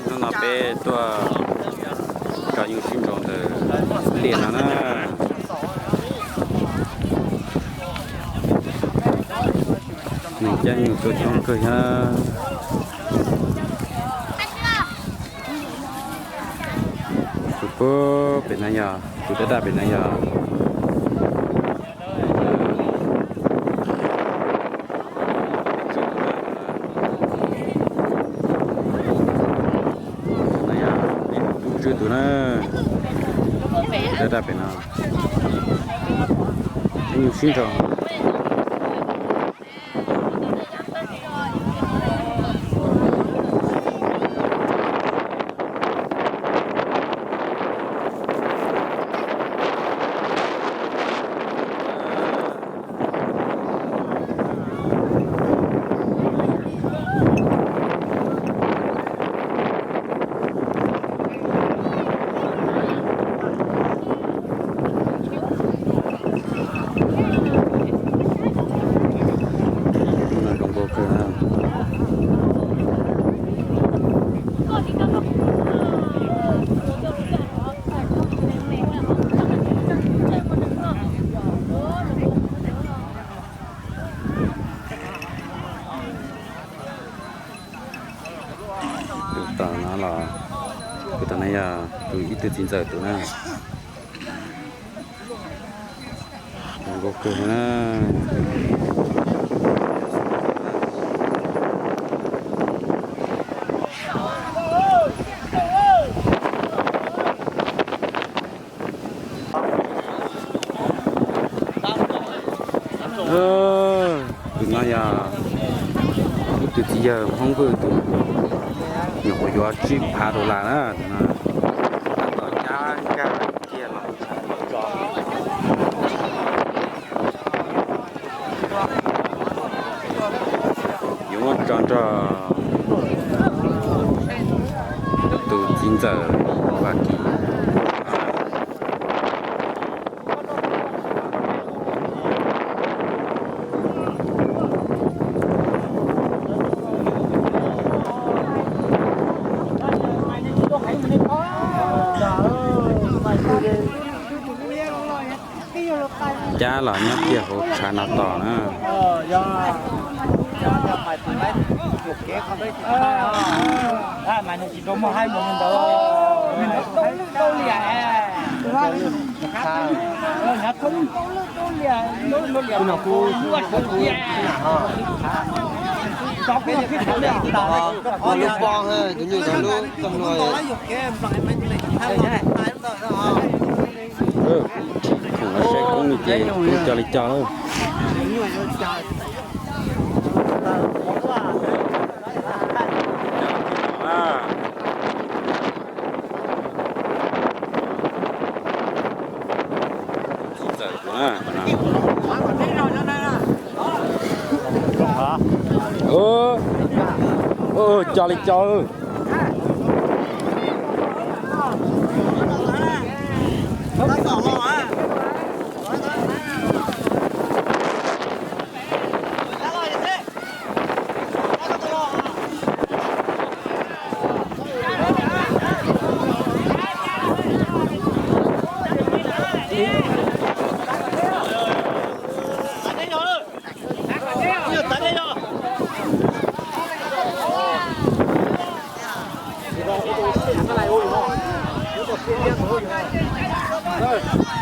Hnub no peb tuaj tso nyuj sib nraus ntawm liaj no na. Neeg cab nyuj tuaj coob kawg thiab. Tus pem no yog, tus daj daj pem no yog. Tus no yog ib tug tub tswb tus na, daj daj pem no, cab nyuj sib nraus. Zoo nkauj kawg na. Tus tom no los, tus tom no yog tus ib tug txiv ntxawm tus na. Zoo nkauj kawg na. Tus no yog ib tug txiv yawg Hmoob Vwj tus, nyuam qhuav yuav tsib phav dollar na tus no. Tab tom cab nkag kiag los. Yuav muab tso nrog tus txiv ntxawm Vaj Kis. Cab los nyob kiag hauv tshav no tos na. Lub pob, tus nyuj ntawd lub txoj hlua. Khoom no saib koob li ces koob cog li cog lawm. Txiv ntxawm tus na, cog li cog.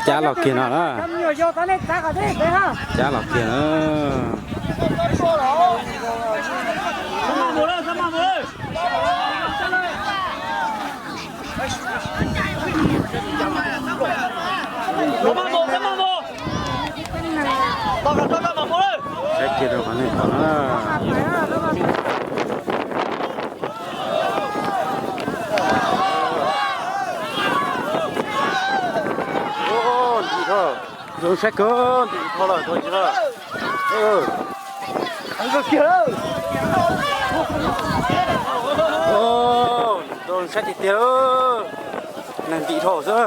Cab los kiag no na. Cab los kiag na. Saib kiag rau qhov nej pom na. Ntim dhau, zoo saib kawg, ntim dhau lawm, dhau lawm. Zoo saib tiag tiag, neeg ntim dhau xwb.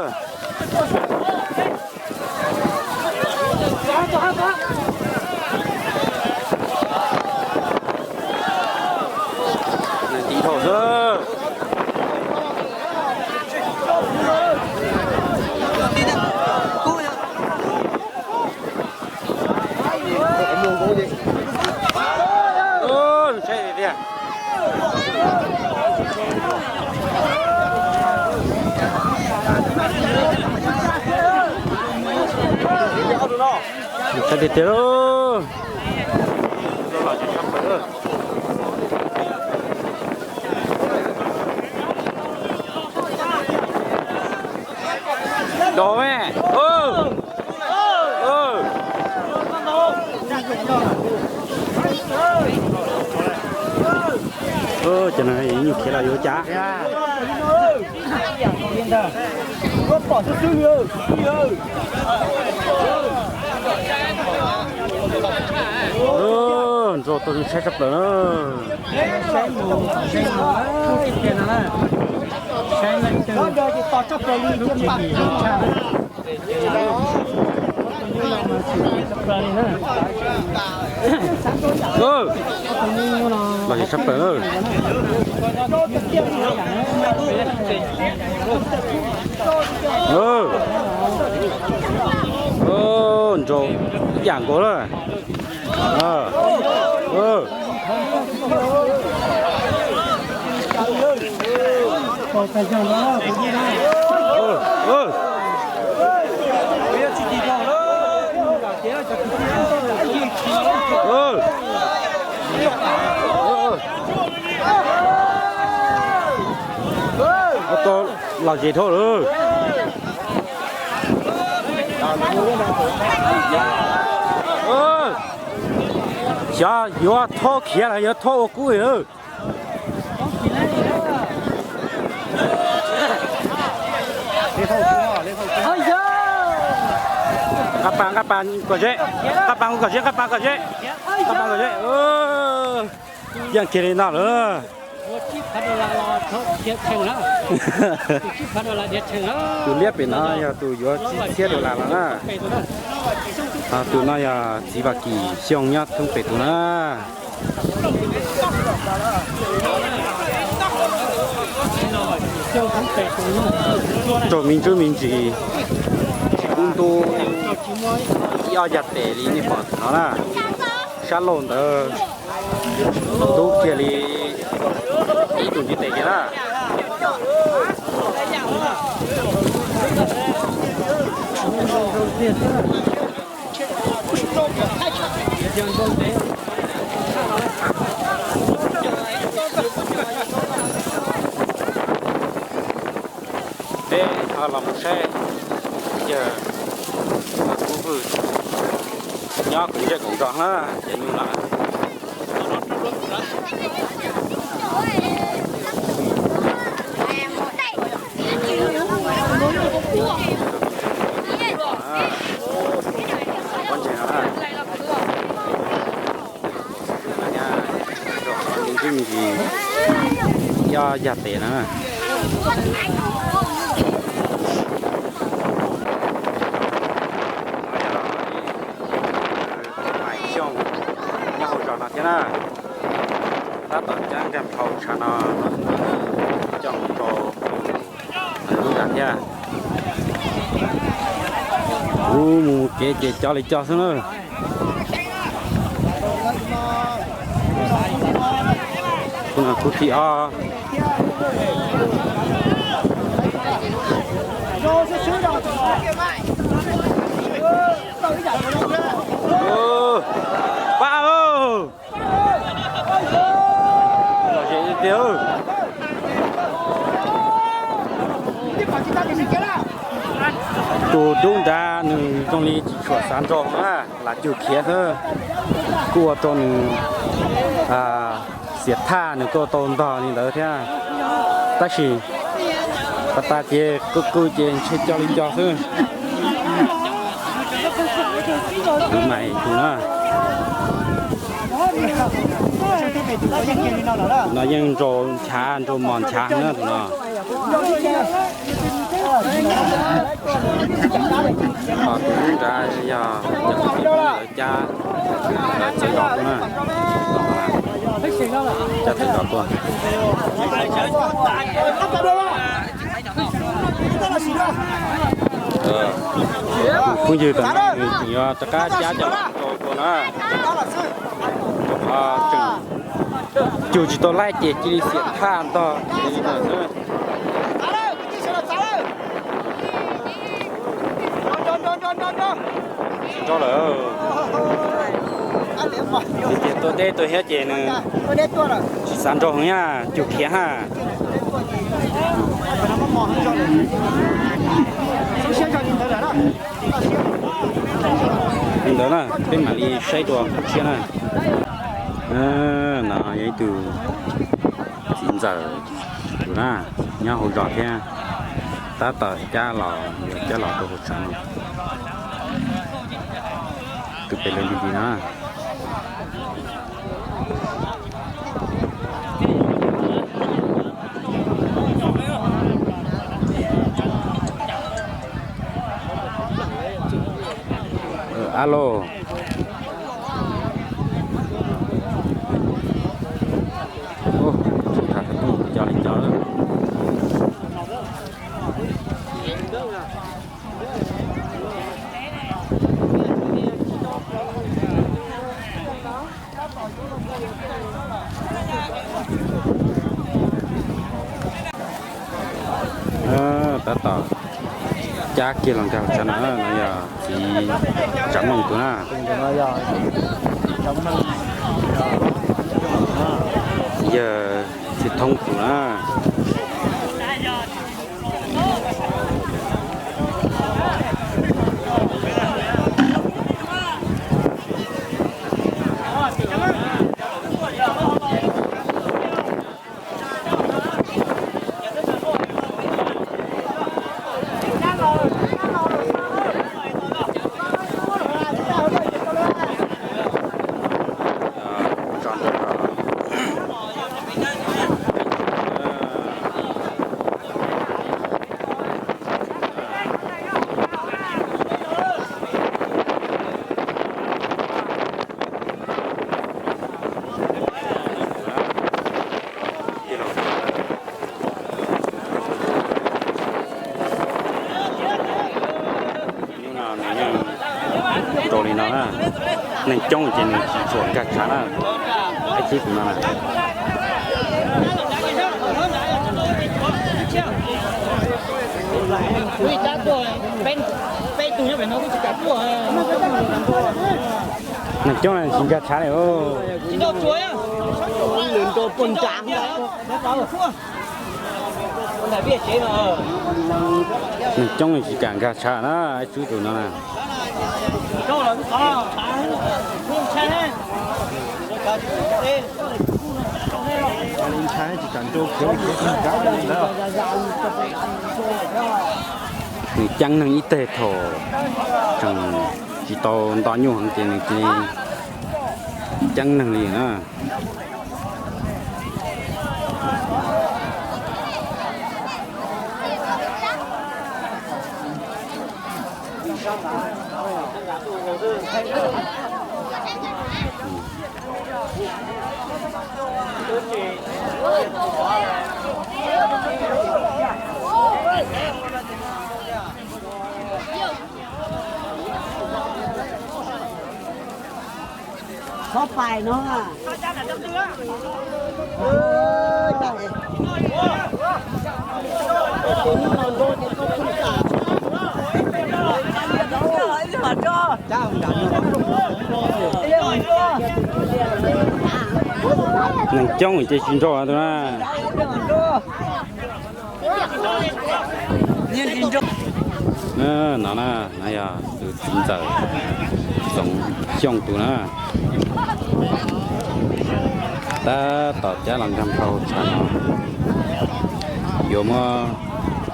Neeg ntim dhau xwb. Tiag tiag lauj. Dov me. Cov no nyuj khiav los yuav cas. Ntsuag tau zoo saib tshaj plaws na. Los tshaj plaws na. Ntsuag yam nkaus lawm. Tau los ze dhau lawm. Xyov yuav thob khiav los yuav thob ua kub lawm. Nqaj pa, nqaj pa kom ze, nqaj pa kom ze, nqaj pa kom ze, nqaj pa kom ze. Yeej kiag li no lawm. Tus liab pem no yog tus yuav tsib txhiab dollar los na. Ho tus no yog txiv Vaj Kim Xyooj nyob thoob pem tus na. Raug me ntsuj me ntsis, tsis kub ntub, ib ob yag tes li nej pom no na. Sab laug ntawd ntub kiag li ib tug ntiv tes kiag na. Peb ho los mus saib yawg Kub Vwj nyob koom zej koom zos na, cov nyuj no. Pob ntseg no na. Tus no nyob rau qhov me ntsis me ntsis, ib ob yag tes no na. Tus no yog Maiv Xyooj nyob hauv zos no thiab na. Tab tom cab nkag hauv tshav no coj mus rau lub nrad thiab. Kuv mus kev ces cov li cov xwb na. Khub no khub thib ob. Pab, lom zem tiag tiag. Tus dub nrad nws zoo li tsis tshua xav nrog na, lam cug khiav xwb. Kuj ua rau nws xiam thaj, nws kuj tau ntog li ntawd thiab. Tab sis tas tas ces kuj kuj ces ntshe coj li coj xwb. Tus mais tus na. No yeej nrau nchav nrau mos nchav na tus no. Ho tus nrad yog lawv cab, lawv txev zos tuaj na. Cab txev zos tuaj. Tus phooj ywg tam no nws tseem yuav rov qab cab cov los rau tuaj na. Rau qhov tseem Yus tsis tau laij ces cia li xiam thaj ntog. Nrog lawm. Ces tua deb tua hiab ces nws tsis xav nrog heev na, cug khiav ha. Li ntawd na, peb mam li saib dua tshiab na. No yog ib tug txiv ntxawm tus na, nyob hauv zos thiab, tab tom cab los, yuav cab los rau hauv tshav no. Tus pem lawv nti nti na. Alo. Ub, tsis tham xov tooj cov li cov lawm. Tab tom cab kiag los nkag tshav no, no yog txiv Tsav Meej tus na. Yog txiv Thoob tus na. Hnub no nws yeej rau li no na. Neeg coob ces nws tsis tshua nkag tshav na. Ib tug no na. Neeg coob na tsis nkag tshav li. Neeg coob tsis kam nkag tshav na, ib tug no na. Nws ceeb neeg ib teg thaum tseem tsis tau nto nyuj heev ces nws cia li ceeb neeg li na. Txhob pais no. Neeg coob ces tsis nrog tus na. No na, no yog tus txiv ntxawm Txoov Xyooj tus na. Tab tom cab los nkag nphau tshav no, yuav muab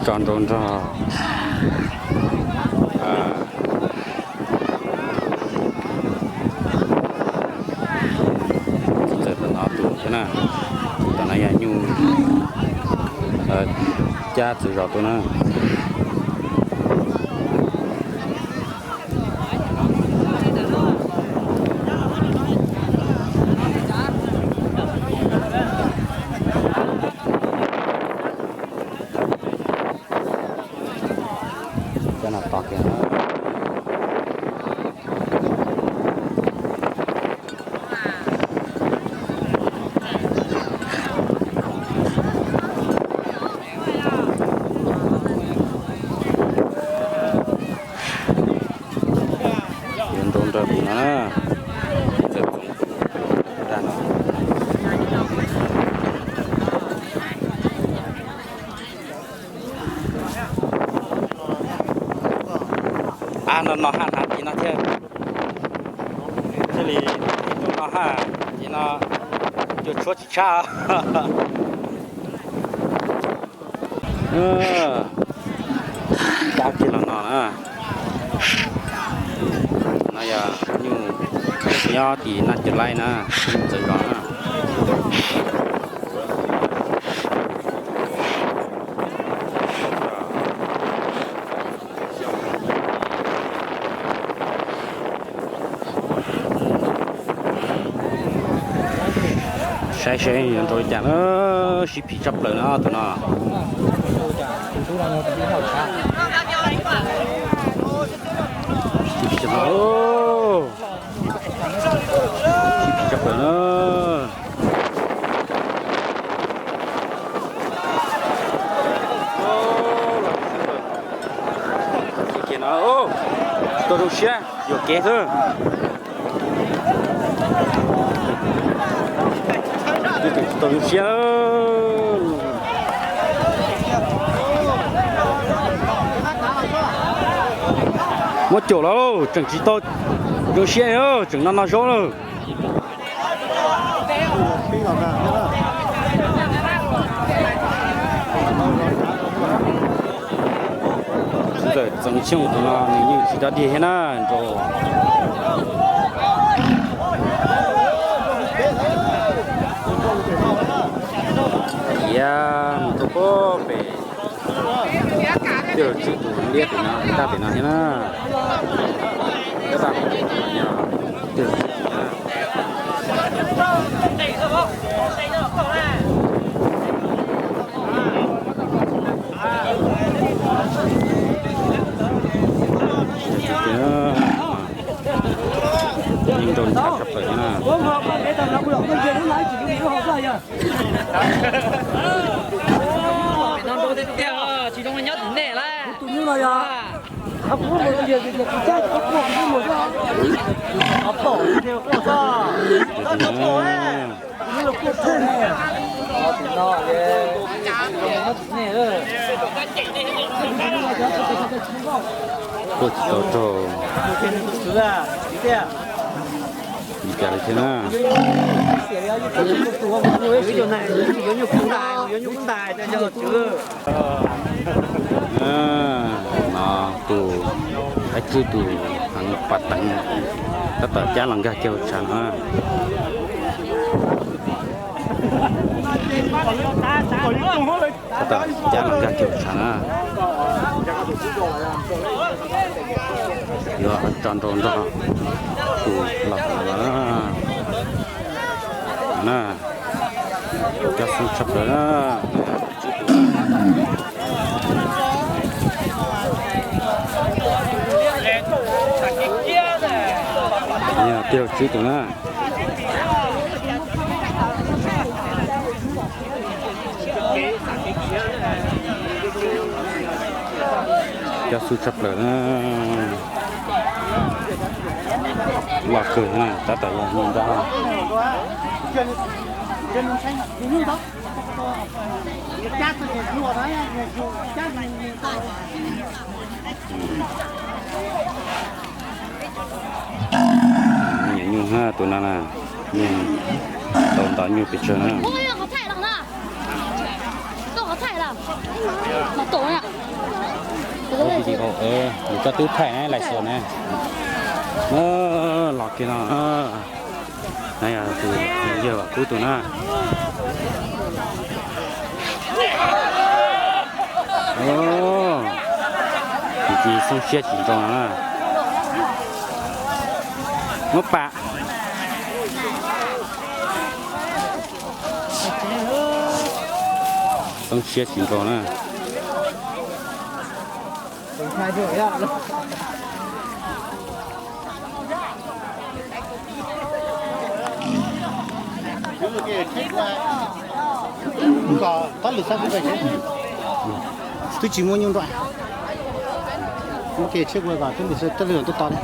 tso nrau nrog txiv ntxawm tom no tus thiab na. Tom no yog nyuj cab txwv zos tuaj na. Cov no tos kiag. No no haj hnav tim no thiab. Thiaj li no haj tim no cua tshuab tsis tshaj. Cab kiag los no na. No yog nyuj nyob tim Naj Cov Laib na, nyuj txawv zos na. Saib seb yuav nrau li cas na, sib phim tshaj plaws na tus no. Sib phim tshaj plaws, sib phim tshaj plaws na. Tau zoo siab yuam kev xwb. Tsis tau zoo siab. Muab caum los tseem tsis tau zoo siab, tseem no no zaub lawm. Ntxawm Txoov Xyooj tus no nws yeej tsis dog dig thiab na, nrau. Tiav mus rau puag pem. Tej zaum tswb tus liab tim no, ntaj tim no thiab na. Tab sis yog tej zaum tswb tim na. Yeej nrau ntshav tshaj plaws na. Tsis zoo nyob tim nej lawm. Kuj tsis tau raug li cas li thiab na. No tus qaib tswb tus heev pas teev tab tom cab los nkag kiag hauv tshav no. Tab tom cab los nkag kiag hauv tshav na. Yuav tso nrau nrog tus los na. Cab xub tshaj plaws na. Yog tej zaum tswb tus na. Cab xub tshaj plaws na. Loj kawg na, tab tom yog nyuj nrab. Nyuam nyuj hab tus no na, nyuj tau ntau nyuj pes tsawg na. Ua video, nws koj twb thaij na, lais xos na. Los kiag no, na yog tus yawg Vam Kub tus na. Tus tsis xoob siab tsis nrau no na. Muab pam. Xoob siab tsis nrau na. Twb tsis muaj nyuj nrau. Muab ke tshiab kuv kom twb lwm tuaj to li.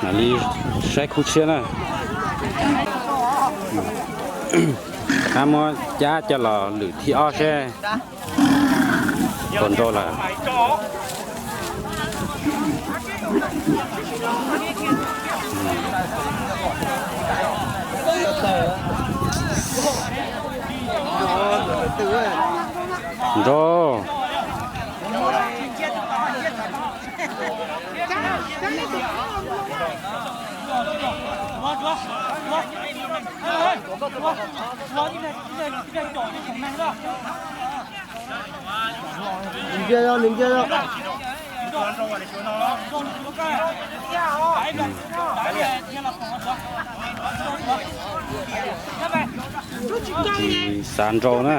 Mam li saib khub tshiab na. Rov muab cab coj los lwm thib ob seb puas nrau lawm. Nrau. Tsis xav nrau na.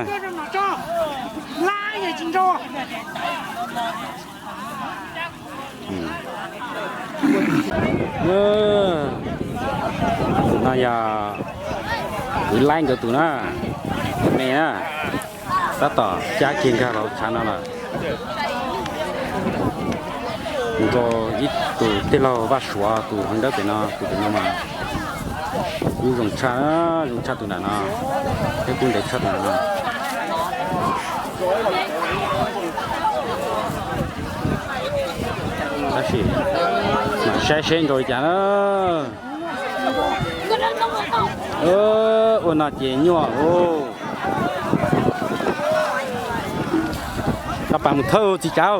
Tus no yog kwv laib nkawd tus na, me na, tab tom cab kiag nkag los tshav no lawm. Nrau ib tus tij laug Vaj Suav tus heev dawb pem no, tus pem no mas kuj zoo tshaj, zoo tshaj tus nram no, thiab kuj ntev tshaj tus nram no. Tab sis mam saib seb nrau li cas na. Ua no ces nyuaj lauj. Koj pas mus thawj txiv tsav.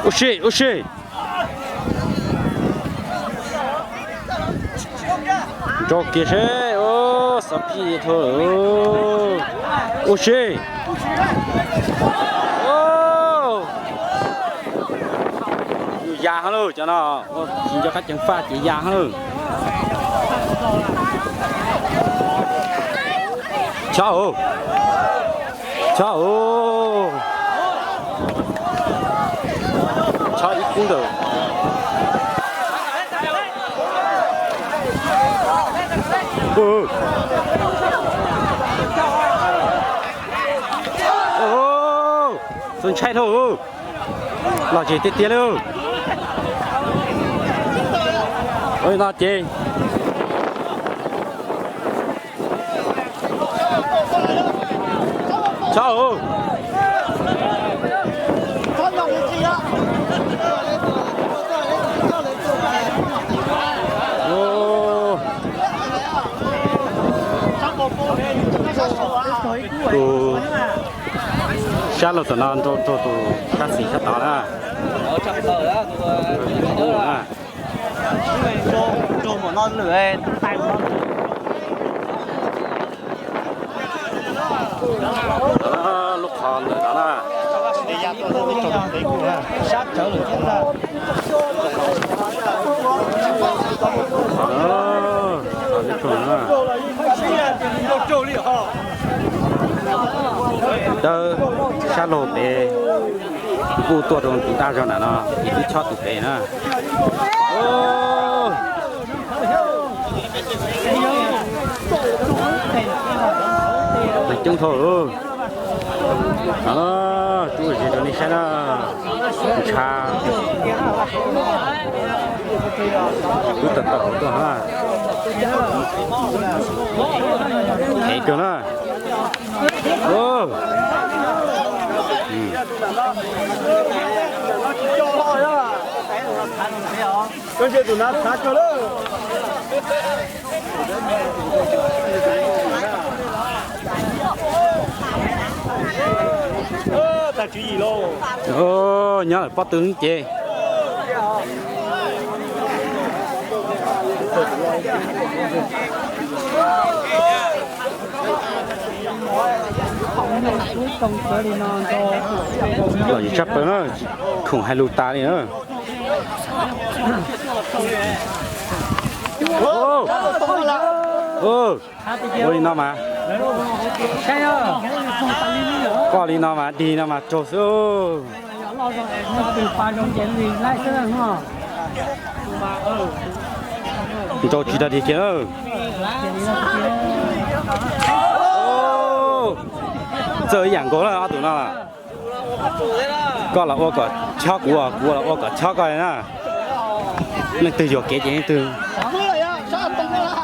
Ua si, ua si. Nrau kiag seb, xov pij thau. Ua si. Yus ya heev lauj, cov no tsis nco qab ceev faj ces ya heev lauj. Chob, chob, chob ib kub ntawm. Txaus ntshai dhau. Los tsis tiag tiag li. Ua li no ces chob. Tus sab laug tom no nrau rau tus sab xis sab tod na. Lub qhov ntawm no na. Dawb sab laug pem kuj tuaj rau tus daj zog nram no, ces twb chob tus pem na. Neeg coob dhau. Rub zis rau nej saib na. Ntshav twb tawm tawm hauv tuaj na. Heev kawg na. Nyob lawm pob tw ces. Lom zem tshaj plaws na, khoom hais lus tas li na. Ua li no mas, koj li no mas dig no mas raug xwb. Nrau tsis tau dig kiag na. Txawj ib yam nkaus na ob tug no. Koj los ua kom chob kuv, kuv los ua kom chob koj na. Leej twg yuam kev ces leej twg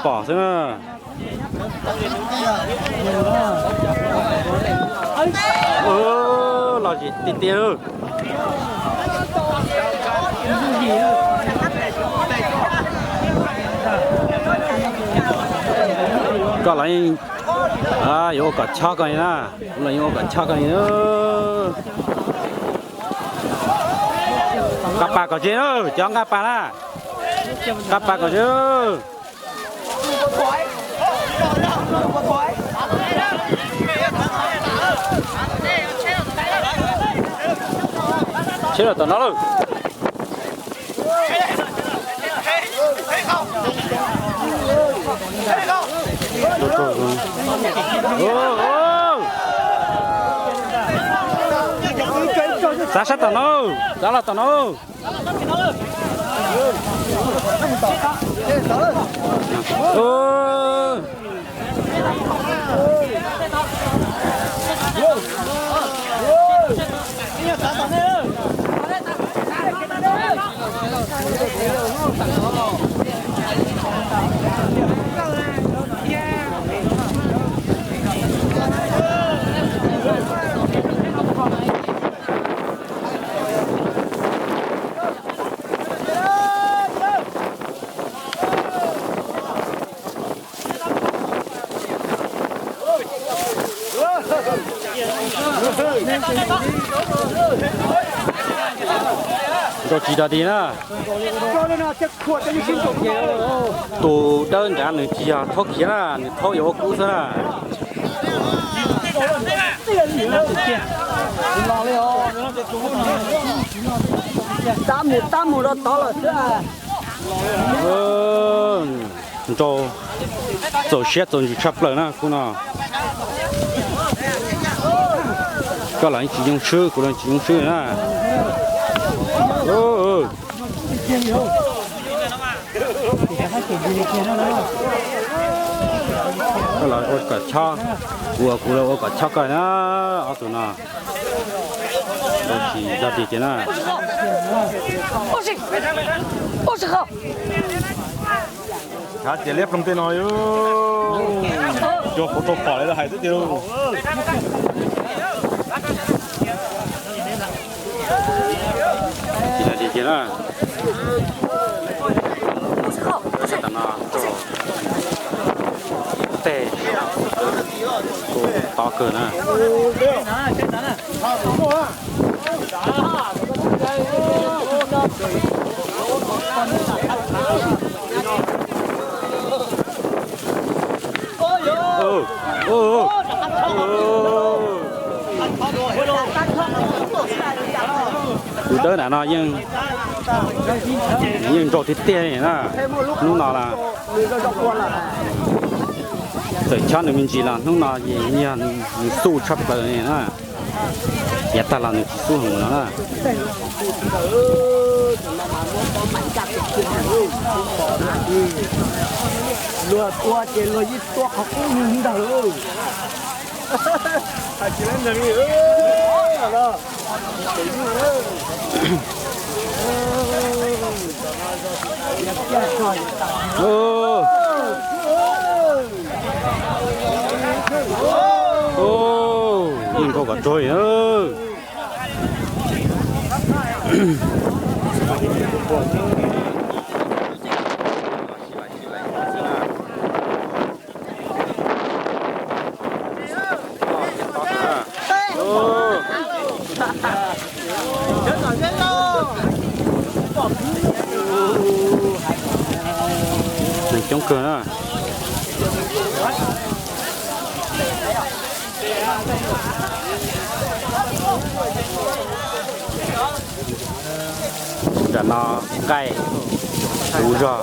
pom xwb na. Lom zem tiag tiag. Koj los yuav ua kom chob koj li na. Kuv los yuav ua kom chob koj li na. Nqa pas kom ze na, cov nqa pas na. Nqa pas kom ze. Tsheb los tom no lawm. Txav sab tom no, txav los tom no. Nrau tsis tau dig na. Tus dawb nrad nws tsis yog thaub khiav na, nws thaub yuav ua kub xwb na. Tab mus tab mus rau tod lawm xwb. Nrau txaus siab txaus ntsws tshaj plaws na khub no. Koj los yeej tsis nyoo swb, kuv los tsis nyoo swb na. Koj los ua kom chob, kuv, kuv los ua kom chob koj na, ob tug no. Tsis tau dig kiag na. Kav tias liab ploog tej no, cua qhuav rau pom li hais xwb tiag lauj. Tsis tau dig kiag na. Tej kuj tob kawg na. Tus dawb nram no yeej, yeej nrau tiag tiag na. Hnub no las txawm chob nws me ntsis los hnub no ces yog nws xub tshaj plaws li na. Yav tag los nws tsis xub heev no na. Luag tua ces luag yeej tua qhov qub ntag. Yeej nrau kom tsawg li na. Neeg coob kawg na. Nram no nqaij huv zog.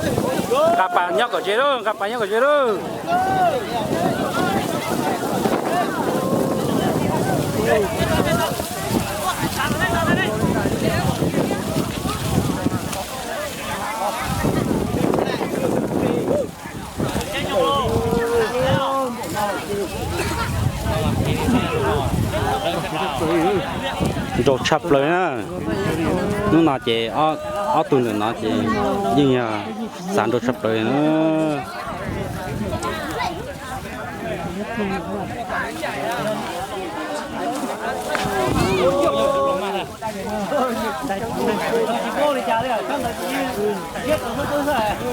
Nqa pas nyob kom ze lauj, nqa pas nyob kom ze lauj. Nrau tshaj plaws na. Hnub no ces ob tug ntawm no ces yeej yog xav nrau tshaj plaws na.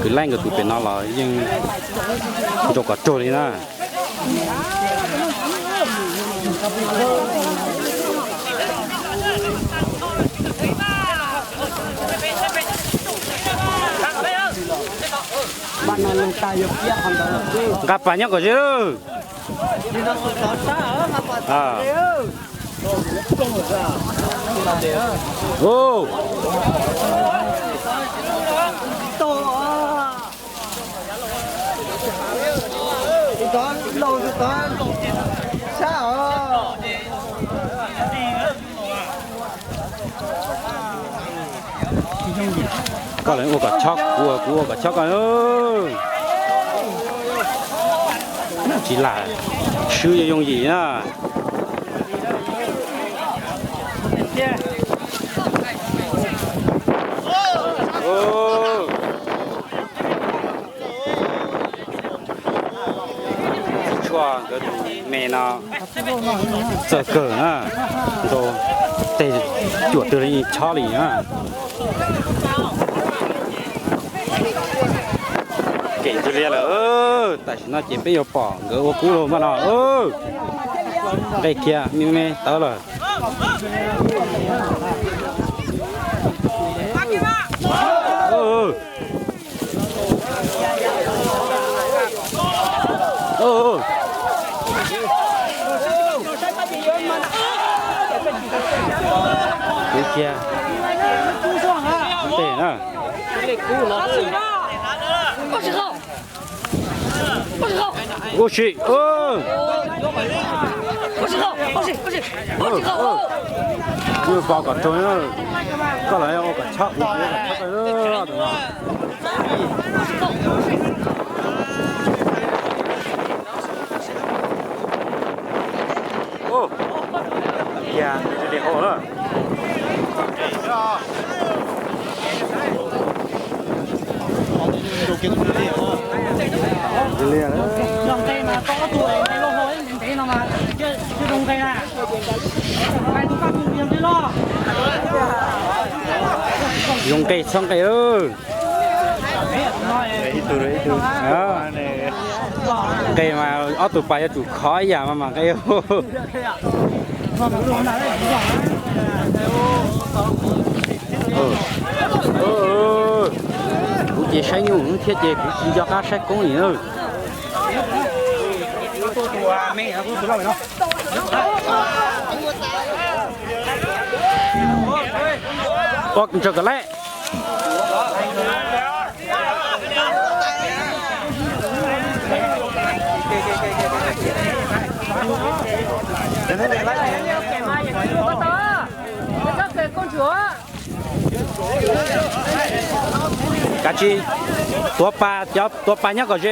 Kwv Laij nkawd tus pem no los yeej nrau kom raug li na. Nqa pas nyob kom ze lawm. Koj los ua kom chob kuv, kuv ua kom chob koj. Tsis lam swb yooj yim na. Txiv tshuaj nkawd tus me no txawj kawg na, nrau teg cuam twg li chob li na. Kev ntsis liab lawm, tam sim no ces peb yuav pom nkawd ua kub lawm mas no. Nqe kiag me me tawv lawm. Kuv kiag tes na. Ua si, pov kom raug, koj los ua kom chob kuv, kuv ua kom chob koj. Kiag li hau na. Zoo nqe txhob nqe. Nqe mas ob tug pas yuav tsum khov ib yam mas mam nqe. Kuv ces saib nyuj thiab ces kuv tsis nco qab saib koob li. Pov ntsaws kom laib. Kav tsij tuav pas, cov tuav pas nyob kom ze.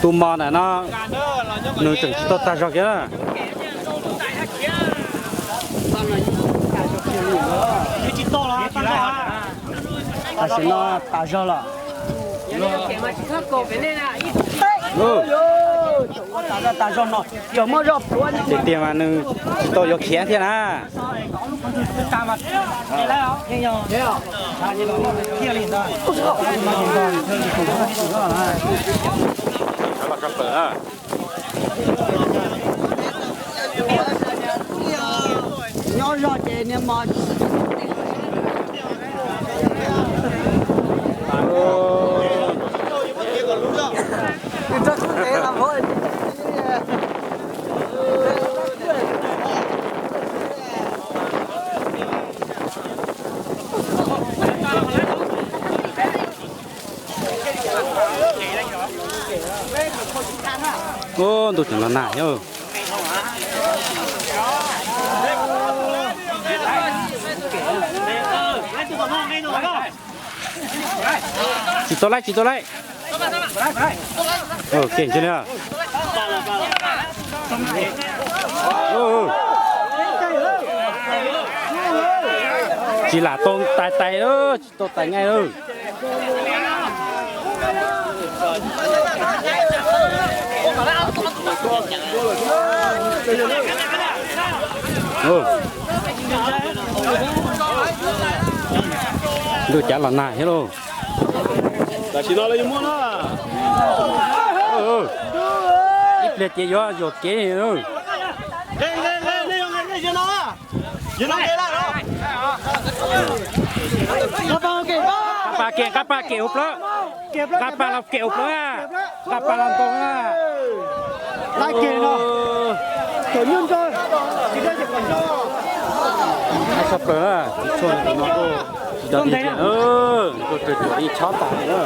Tus mos ntawm no nws tseem tsis tau tag zog kiag na. Tam sim no tas zog lawm. Tiag tiag mas nws tsis tau yuav khiav thiab na. Nyob zog ces niag mos. Ntuj tseem los nag thiab. Tsis tau laib, tsis tau laib. Kev ntsis li. Tsis lam tau tais tais, tsis tau tais nqaij lawm. Ntuj, cav los nag thiab lauj. Tam sim no lawv yuav muab na. Ib pliag ces yuav yuam kev. Nqa pas kem, nqa pas kem ua plaub. Nqa pas los kem ua plaub na. Nqa pas los ntoo na. Tshaj plaws na, tshuaj no tsis tau dig tiag, tshuaj raws cuam yeej chob tas na.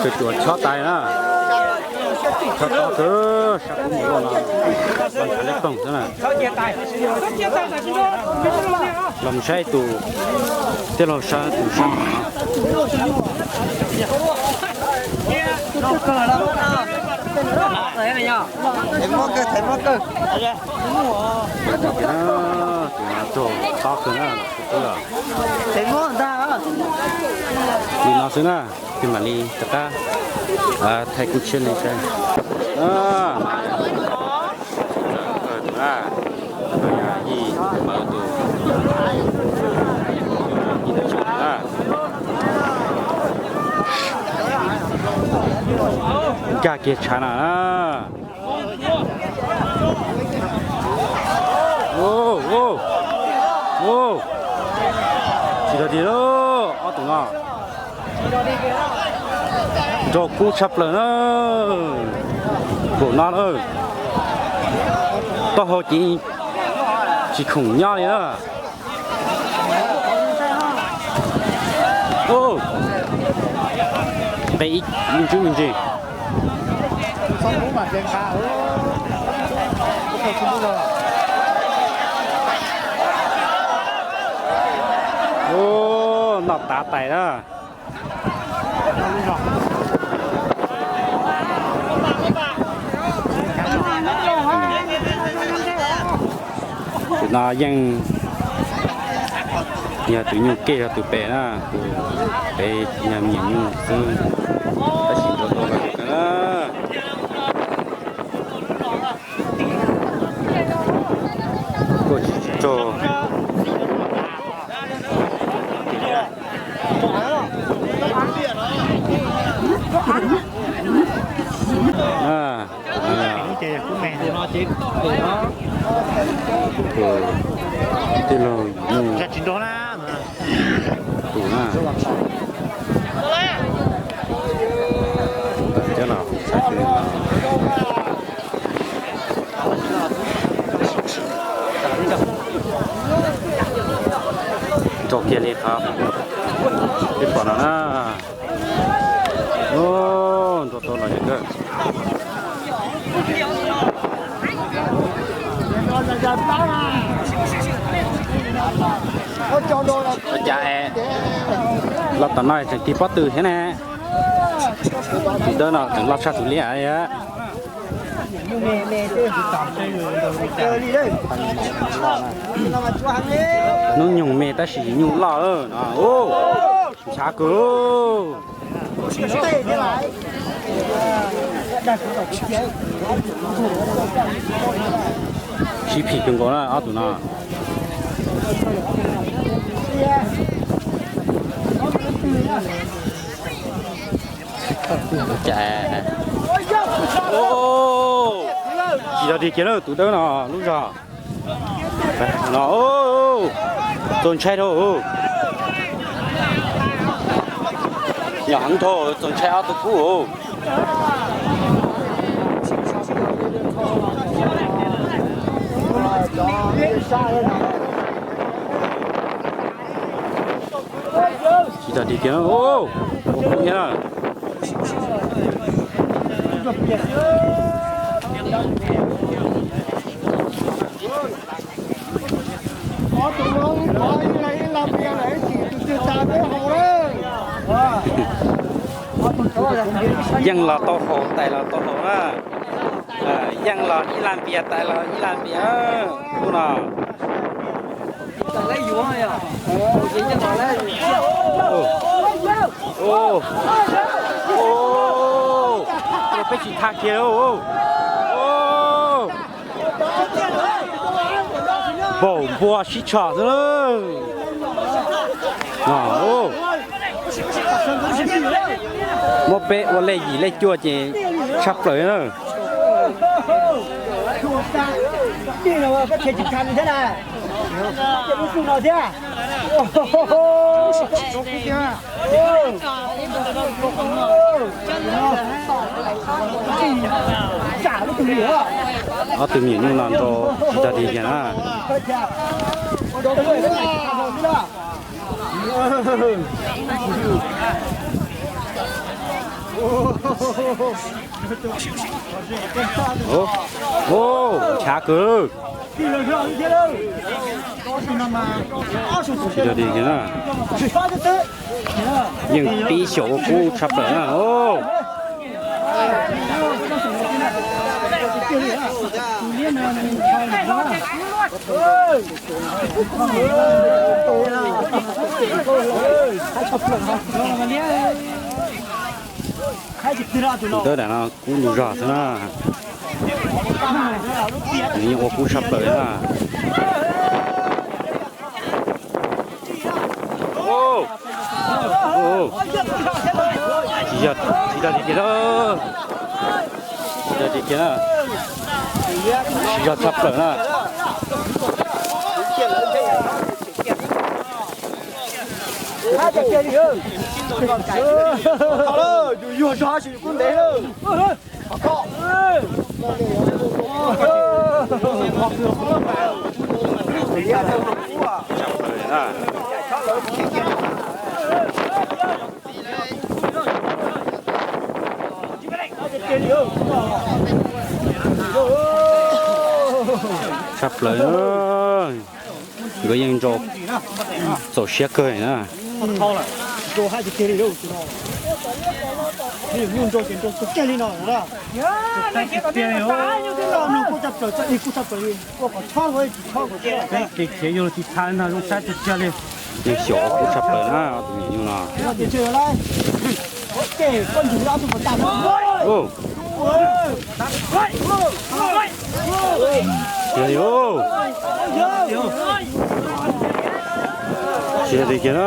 Raws cuam chob tas na. Chob tob kawg, sab kub mus loj no, los ntshav leb ploog xwb na. Los mus saib tus, tij laug saib tus sab no. Tus no tob kawg na, los tub los. Li no xwb na, ces mam li rov qab thaij kub tshiab li saib. Yij mawv tus, yij tus tshav na. Nkag kiag tshav na. Tsis tau dig lauj, ob tug no. Nrog kub tshaj plaws na. Npaum no na. Taub hau ces tsis khoom nyob li na. Nqe ib me ntsis me ntsis. Noj tav tais na. Tus no yeej yog tus nyuj kev yog tus pem na, tus pem yog me nyuam nyuj xwb, tab sis nrov tau los na. Kuj tsis tsis tsaug. Tij laug tus na. Cov no saib xyuas. Nrog kiag li qhov peb pom no na. Nrog tau los yog kawg. Ua cas los tom no tseem tig pob tw thiab ne? Tus dawb no tseem loj tshaj tus liab. Hnub nyoog me tab sis nyuj loj no. Ntshav kawg. Sib phim kawg nkaus na ob tug no. Tsis tau dig kiag na tus dawb no lub zog no. Txaus ntshai dhau. Yog heev dhau, txaus ntshai ob tug kub. Tsis tau dig kiag na. Yeej los tau haus, tais los tau haus na. Yeej los ib laj npias, tais los ib laj npias. Ub no. Peb tsis tag kiag. Npaum npua sib tshom xwb. Muab peb ua lej yim lej cuaj ces tshaj plaws na. Ob tug me nyuam nyuj no nrau tsis tau dig kiag na. Nchav kawg. Tsis tau dig kiag na. Yeej pib xyaum ua kub tshaj plaws na. Tus dawb dam no kub ntug zog xwb na. Nws yeej ua kub tshaj plaws na. Tsis yog, tsis yog dig kiag na. Tsis yog dig kiag na. Tsis yog tshaj plaws na. Yus yuag zog tab sis yus kub ntev lawm. Tshaj plaws na. Nkawd yeej nrau txaus siab kawg na. Kev khiav yog tsis txha no zoo saib tsis txha li. Yeej xyaum kub tshaj plaws na tus me nyuam nyuj no. Tsis yog li kiag na.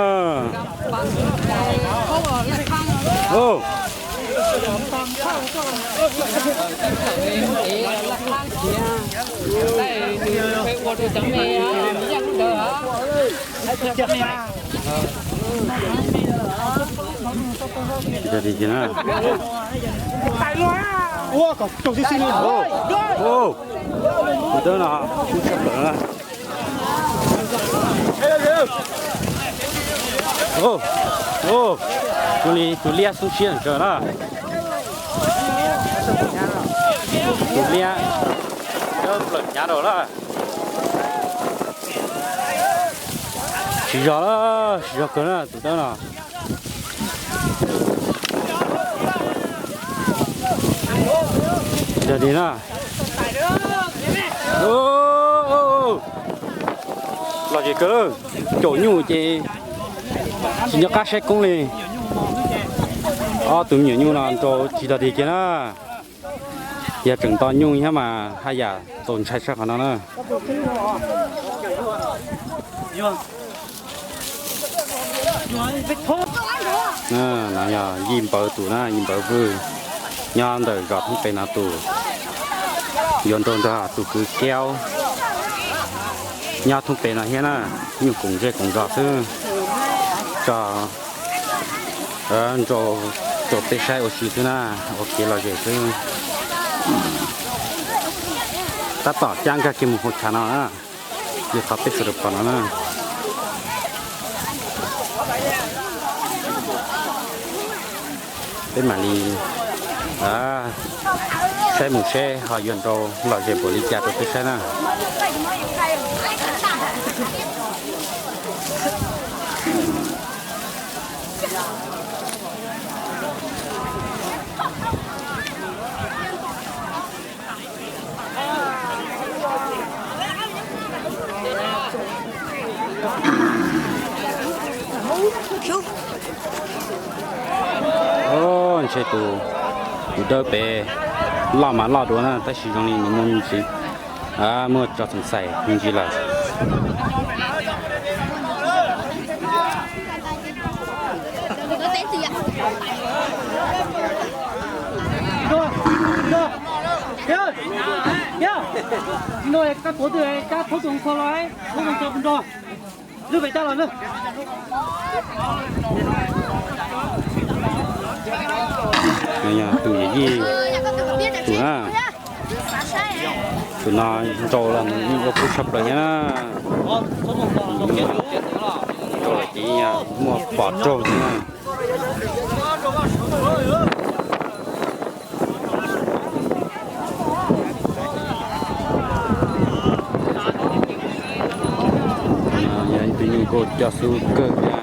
Tsis yog li kiag na. Tus dawb no kub tshaj plaws na. Ua li tus liab xub siab ntsaws na. Tus liab dawb plaws hnyav rau na. Tsis zog, tsis zog kawg na tus dawb no. Yog li na. Lom zem kawg, caum nyuj ces tsis nco qab saib koob li. Ob tug me nyuam nyuj no nrau tsis tau dig kiag na. Yog tseem nto nyuj thiab mas haj yam txaus ntshai tshaj qhov no na. No yog Yij Npawv tus na, Yij Npawv Vwj, nyob ntawm zos Thoob Pes no tus. Yuav nrau nrog tus kwv Kiaub nyob Thoob Pes no thiab na, nyuj koom zej koom zos xwb. Tso nrau rau peb saib ua si xwb na, ua kev lom zem xwb. Tab tom cab nkag kiag mus hauv chav no na, li qhov peb sawv daws pom no na. Peb mam li saib mus seb ho yuav nrau lom zem npaum li cas rau peb saib na. Tshe tus, tus dawb pem loj mas loj dua na, tab sis zoo li nws muaj me ntsis, muaj tso xeem xais me ntsis lawm. Tus yawm yij, tus na, tus no nrau los nws yeej ua kub tshaj plaws thiab na. Nrau los ces muaj pom raug thiab na. Yog ib tug nyuj nkauj coj xub kawg thiab.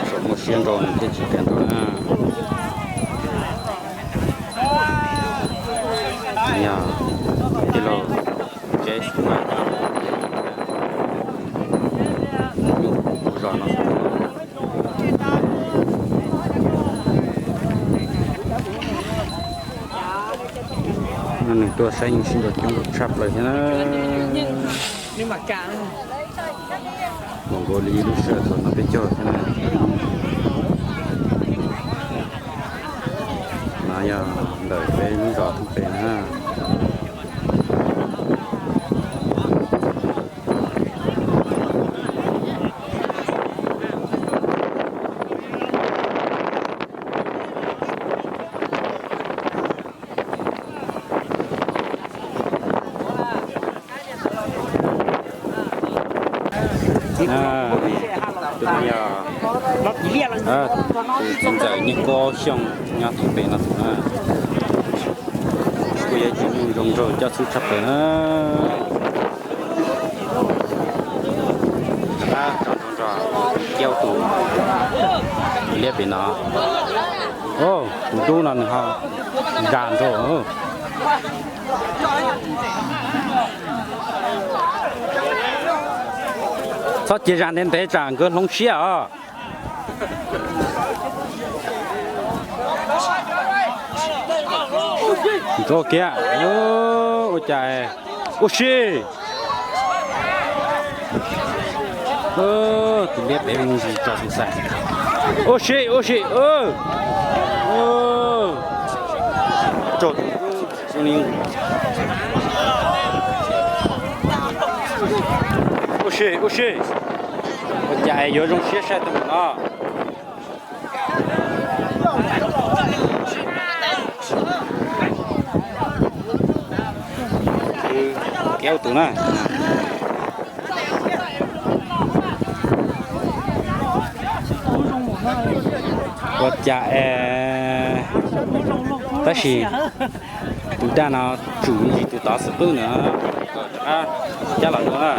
Tsuas muaj siab nrau nws thiaj tsis kawg nrau na. Yog tij laug Tsev Xwm Npaj cov nyuj zos no. Nws tuaj saib yeej sib nrau coob tshaj plaws thiab na. Npaum nkaus li lub sij hawm thaum no peb caug thiab na. No yog ntawm peb lub zos Thoob Pem na. Tus no yog tus txiv ntxawm Nyiaj Kaub Xyooj nyob Thoob Pem no tus na. Kuj yog ib tug nyuj zoo nraug coj xub tshaj plaws na. Rov qab tso nrog nrog kiag tus liab pem no. Tus dub no nws ho zas nraug. Txhob cia zas ntev ntev tsam nkawd hloov siab os. Nrov kiag, ua cas, ua si. Tus liab pem me ntsis tso xwb xav. Ua si, ua si. Ua si, ua si. Ua cas yuav zoo siab saib tus no. Kiag tus na. Ua cas es, tab sis tus daj no tsum me ntsis tus tod xwb pwb na. Rov qab cab los dua na.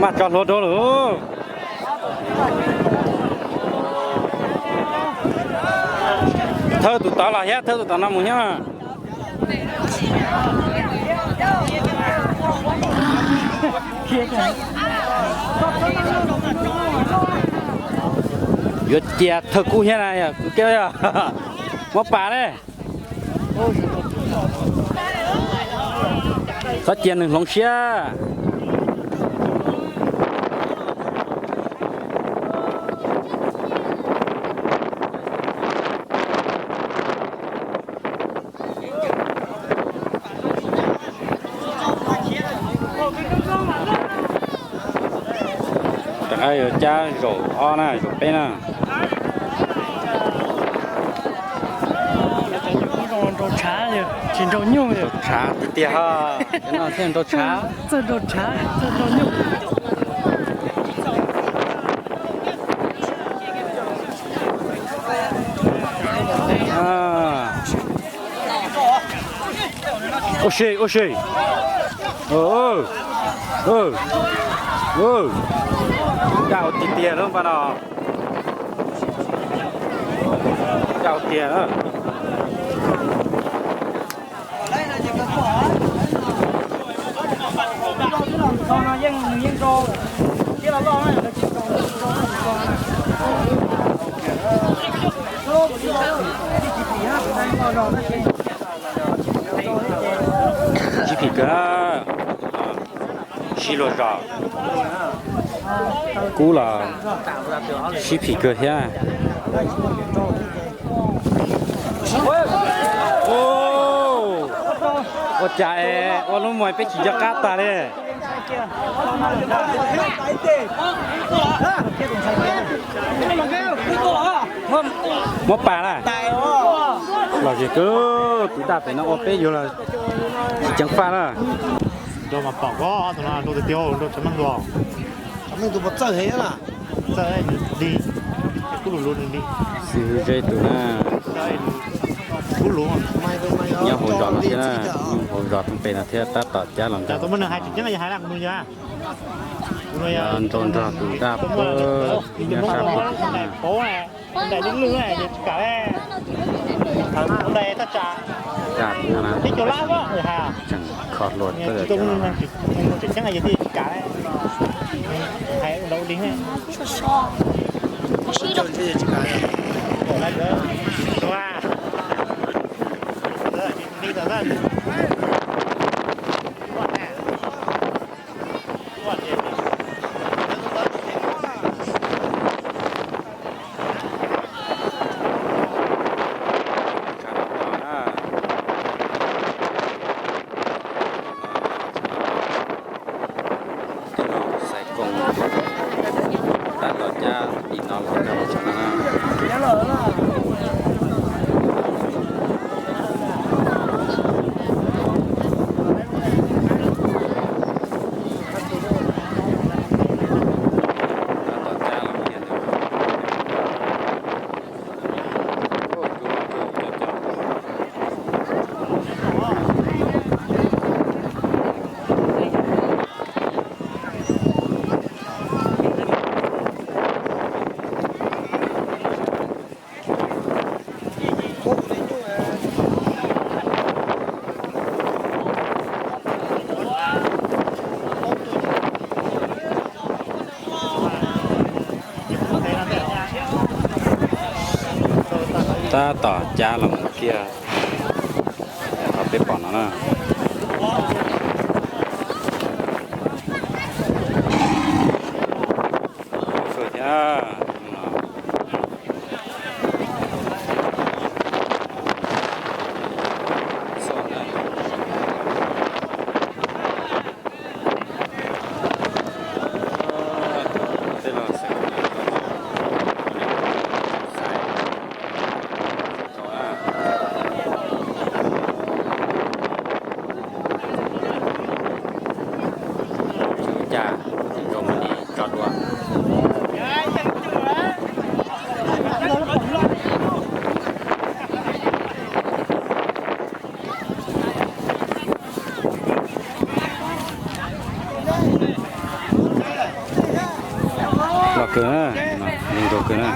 Maj tso hlua dua lawm. Thawb tus tod los thiab, thawb tus tod no mus thiab. Yuav cia thawj kub thiab na, yog kub kiab yog. Muab pas ne. Txhob cia nws hloov siab. Rov qab yuav cab zaum ob na, zaum peb na. Tsis nrau nyuj, nrau tshav tiag tiag ho. Cov no thiaj nrau tshav. Txawj nrau tshav, txawj nrau nyuj. Ua si, ua si. Ncaj tiag tiag lub npaj no. Ncaj tiag na. Sib phim kawg, sib luag zos, kub los sib phim kawg thiab. Ua cas es ua lub mos peb tsis nco qab tas li. Muab pas lawm. Los zis kub tus daj pem no ua peb yuav los tsis ceev faj na. Rau mas pom ko tus no rau tiag tiag rau tsev neeg tus. Tsev neeg tus puas txawj heev na. Txawj dig, kub lus lus dig. Xib hwb Zeb tus na. Kub lus. Nyob hauv zos no thiab na, nyob hauv zos Thoob Pes no thiab tab tom cab los ntawm tus muaj neeg hais tsis ceeb yog hais laj kuv nus yog. Nrau nrog tus daj pawg nyob sab pem na. Daim lwj lwj ces tsis kam le. Daim taj tsam, teb cov lab os, tseem kho hluas tsis tau tseem ceeb yog tsis kam le. Hais ua nrau ua dig ne. Tej no xaiv koos tab tom cab tim no los rau tsev no na. Tab tom cab los kiag ntawd. Tab tom cab los mus kiag qhov peb pom no na. Thiab Cas zoo mas li tso dua. Los kawg na, zoo kawg na.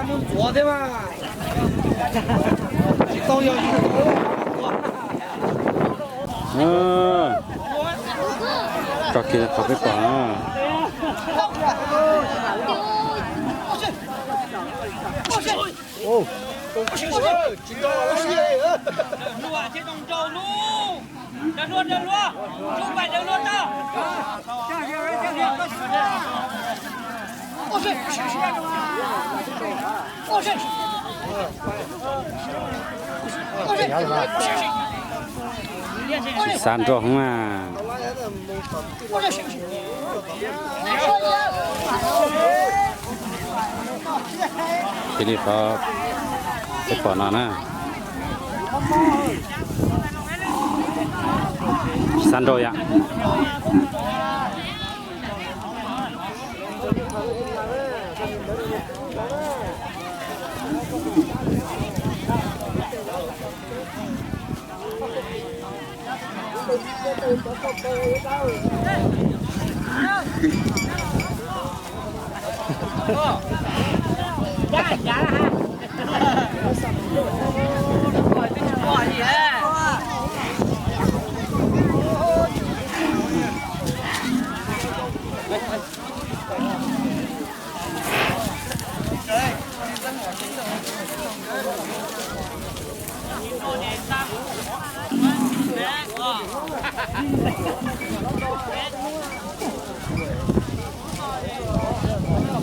Tso kiag qhov peb pom na. Tsis xav nrog hoob na. Cia li qhov peb pom no na. Tsis xav nrog yom.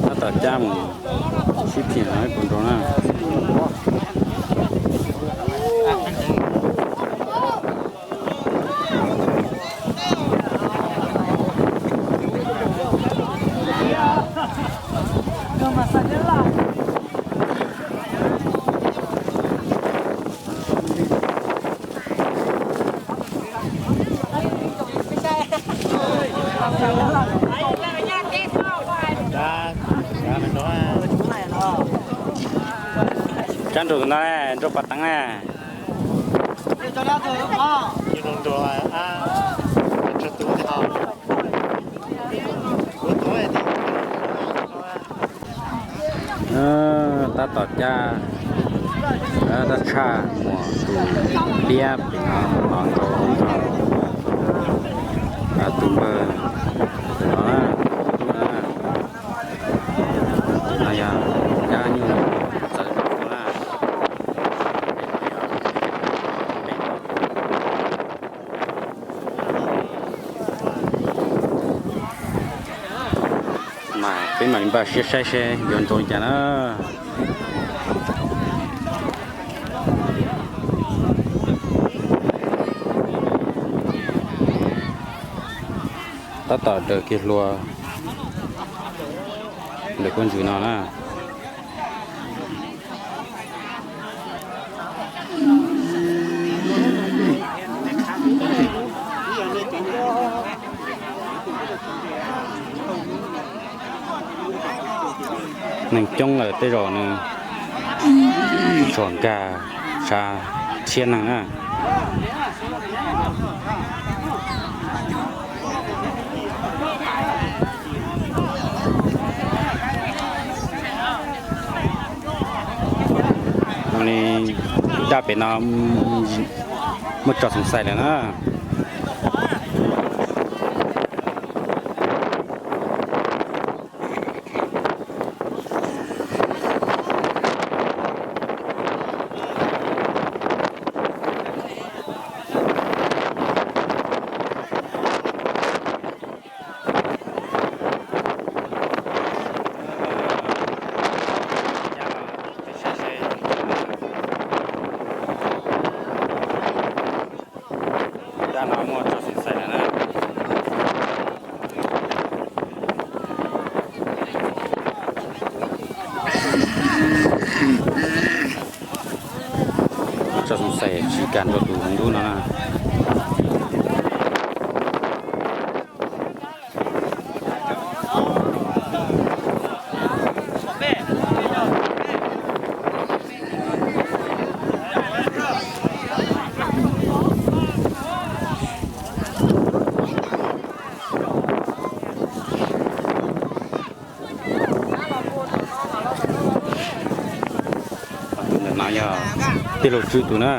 Tab tom cab mus sib phim no ib puas nrau na. Cab nrau tus no, nrau pas teev na. Tab tom cab, tab tshaj muaj tus piab pem no los nrau tus npawg no na. Tus no yog cab nyuj txawv rau na. Mas peb mam li npaj siab saib seb yuav nrau li cas na. Tab tom daws kiag hlua ntawm koj ntsws no na. Neeg coob lawm tej zaum nws tsuas nkag tshav thiab neeg na. Daj pem no muaj tso xoo xais lawm na. Daj no muaj tso xoo xais lawm na. Tso xoo xais tsis kam nrau tus ntub no na. Tus ntawm no yog tij laug Tswb tus na.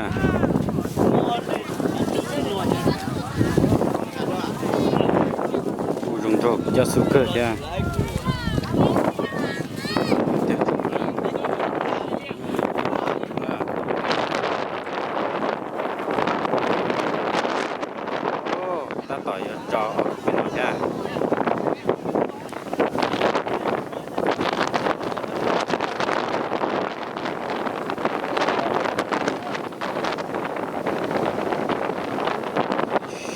Kuj zoo nraug coj xub kawg thiab. Tab tom yuav tso pem no thiab.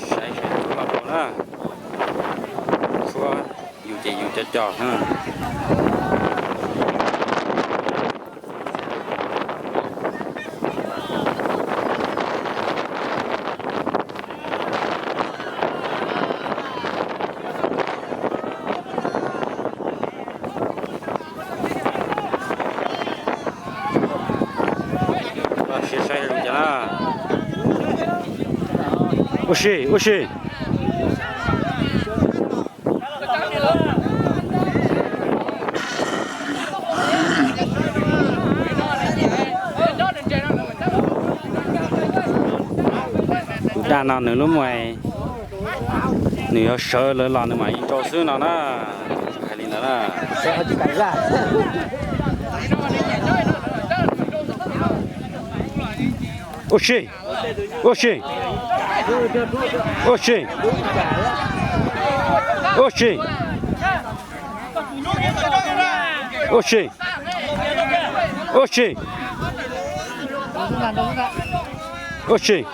Saib seb tshuab los tau na. Tshuab yus ces yus cov cos na. Siab saib zoo cas na. Ua si, ua si. Tus daj no nws lub muag, nws yuav sawv lawv los nws mam li nrau xwb no na. Hais li ntawd na. Sawv ho tsis kam zaj. Ua si, ua si, ua si, ua si, ua si, ua si, ua si.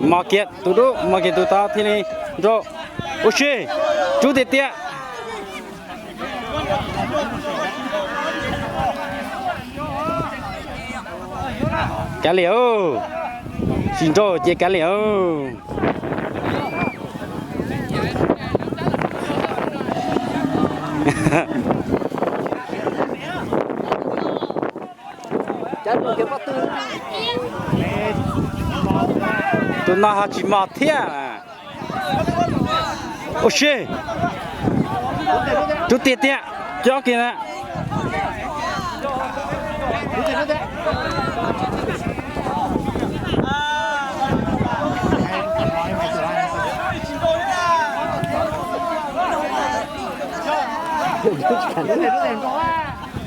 Mos kiag tus dub, mos kiag tus tod thiaj li nrau. Ua si, rub tiag tiag. Kav liam, tsis nrau ces kav liam. Tus no ho tsis mos thiab. Ua si, rub tiag tiag, cob kiag na.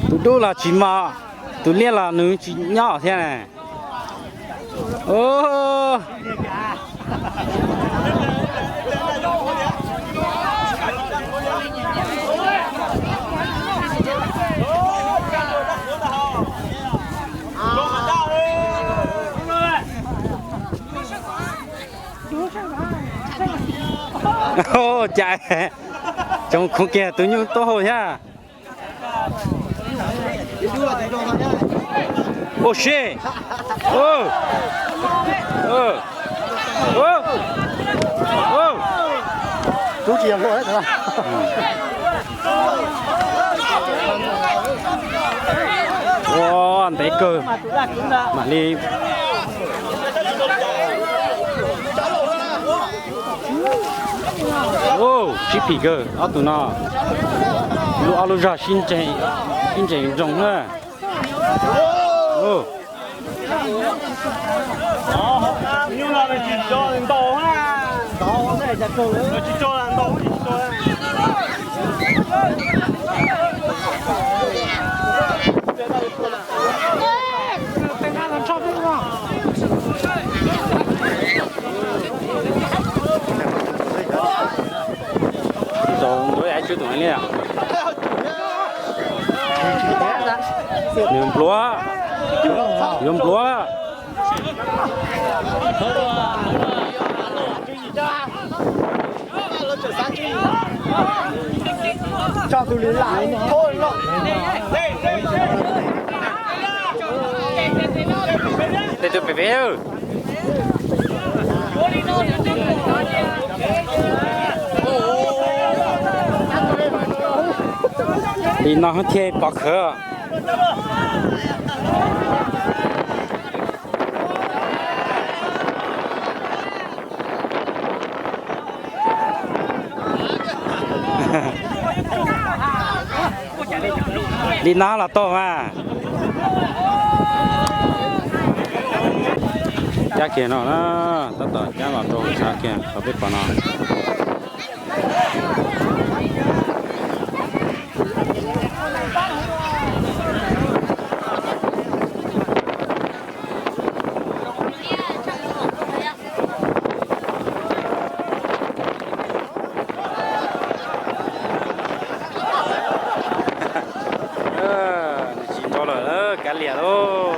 Tus dub los tsis mos, tus liab los nws tsis nyob thiab na. Cas tsoom khoov kiag tus nyuj taub hau thiab. Ua si. Ua ntev kawg mam li. Sib phim kawg ob tug no. Lub ob lub zog sib ntsees, sib ntsees nroos na. Tau ntuav ib tug tus li. Nws npluav, yuav npluav. Tej tug pem pem. Li no thiaj pov khawv. Li no los tau mas. Cab kiag no na, tab tom cab los rau tshav kiag qhov peb pom no. Nws tsis nrau lawm, kav liam lauj.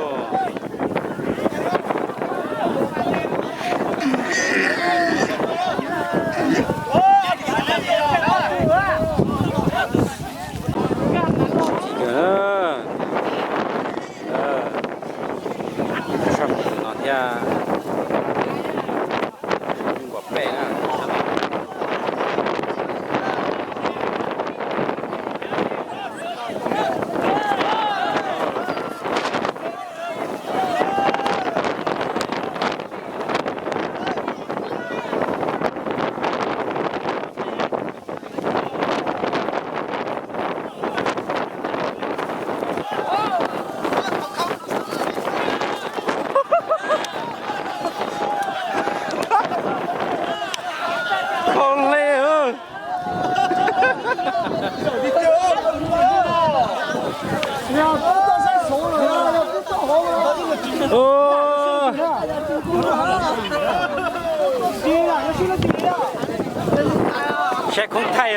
Saib koob thaij,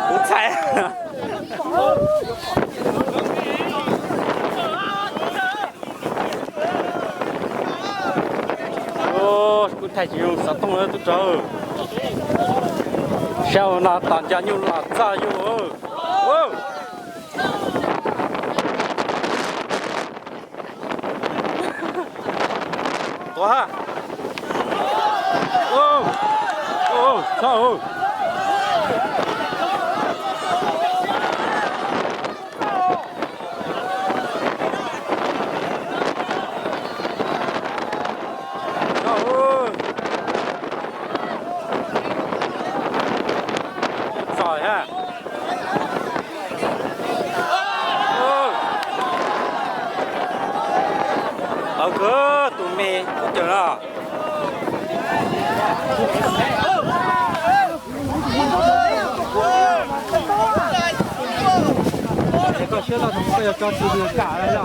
koob thaij. Koob thaij tsis zoo xov tooj tub rog. Sab no tos nco nyuj los txog yus. Tuav ha. Txhob. Txog ha. Tau kawg tus me kub caws no. Koj siab loj, koj yuav tso tus kam no.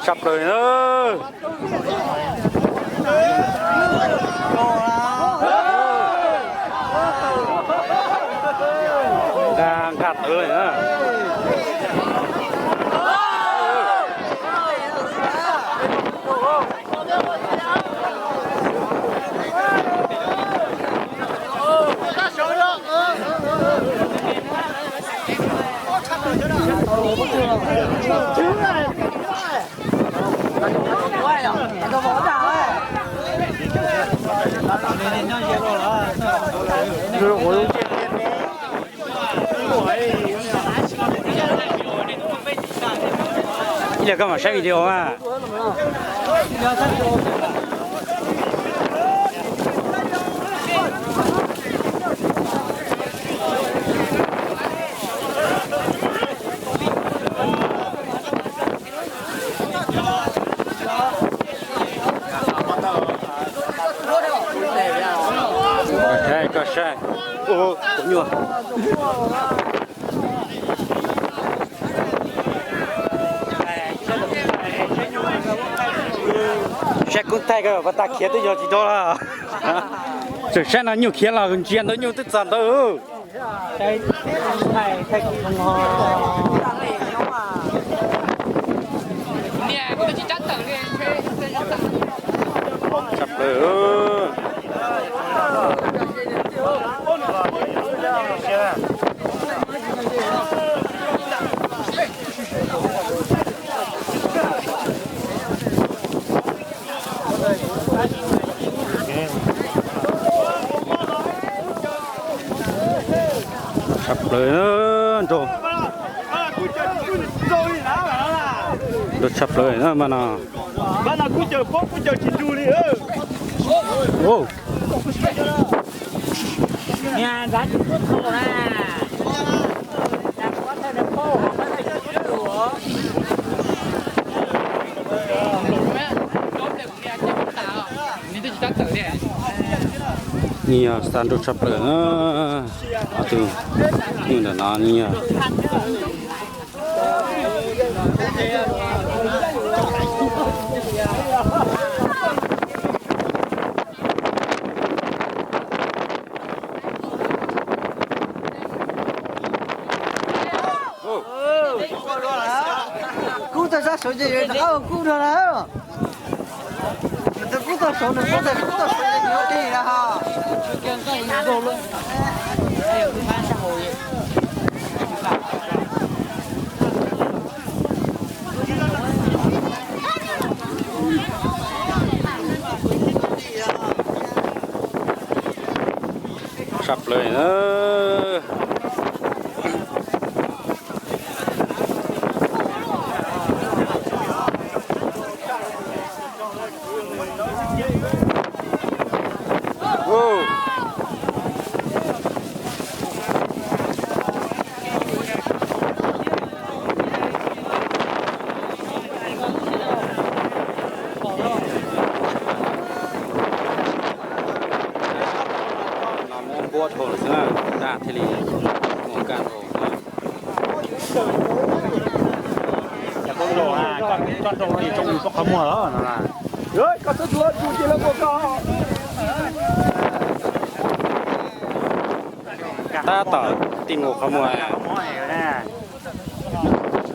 Tshaj plaws na. Nkag tawv li na. Ib yam koj mam saib video mas. Koj saib, koj saib. Ua, kuv nyuaj. Saib koob thaij koj pas tas khiav twb yog tsis tau lawm. Tseem saib no nyuj khiav los ntsia ntawd nyuj twb txog ntawd. Tshaj plaws. Tshaj plaws na, nrau. Nrau tshaj plaws na mas no. Nws yog xa nrau tshaj plaws na. Ob tug nyuj ntawm no nws yog kub tau sab saud ces kub rau lawm. Nws tus kub tau saud, nws kub tau, kub tau saud ces nws ua dej lawm ho. Tshaj plaws na. Dhau lawm xwb na, daj thiaj li mus kaj dhau na. Coj rau li rau pob qhov muag los no na. Tab tom tij nkaus qhov muag.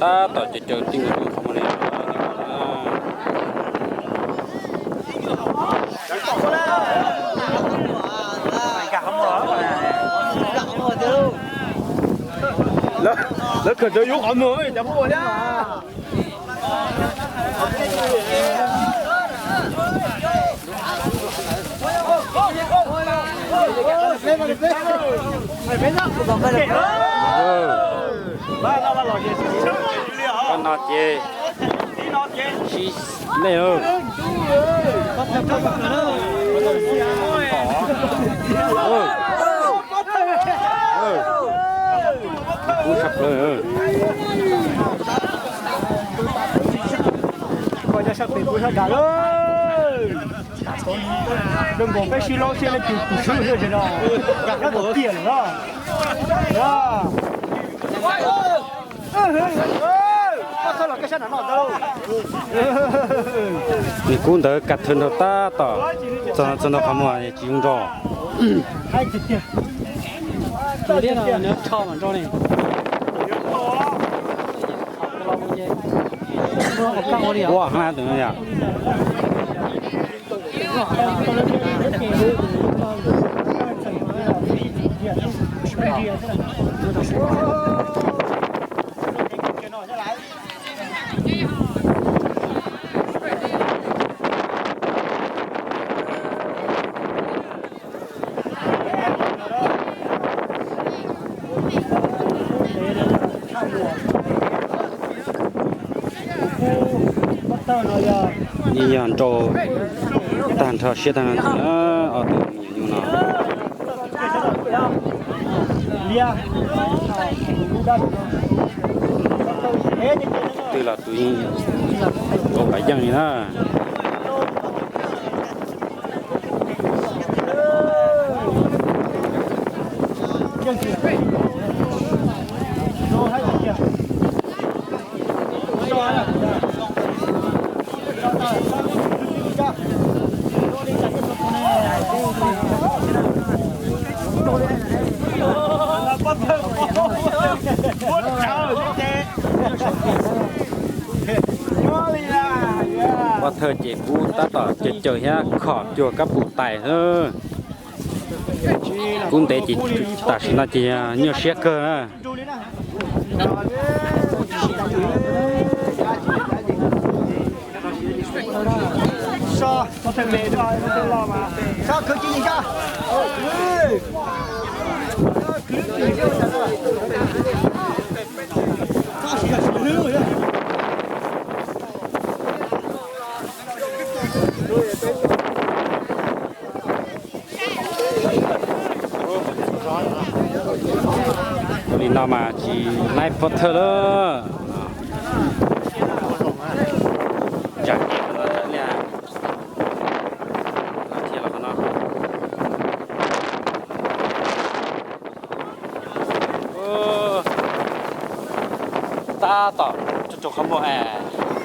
Tab tom caws caws tij nkaus qhov muag li. Lawv kawm ntawv yuav qhov muag cov phooj ywg. Qhov no ces sib nej. Kub sab plaws. Koj nyob sab pem kuv sab dav lawm. Zoo nkaus peb sib laub siab leej twg tus swb thiab no. Nyob tau tiag lawm na. Nws kub ntawd ka thawj nrog tab tom txog txog nrog qhov muag tsis zoo nrog. Ua hab tus no yom. Yeej yog nrau tag nrho siab tag nrho ntxiv na, ob tug me nyuam nyuj no. Tus twg los tus yeej nrau pas yeej li na. Pov thawj ces kuv tab tom caws caws thiab khom cuag kab pum tais xwb. Kuv ntev ces tam sim no ces nyuaj siab kawg na. Ua li no mas tsis laib pov thawj lawm. Tsam no tsam liaj los thiaj los qhov no. Tab tom tsuag tsuag qhov muag es,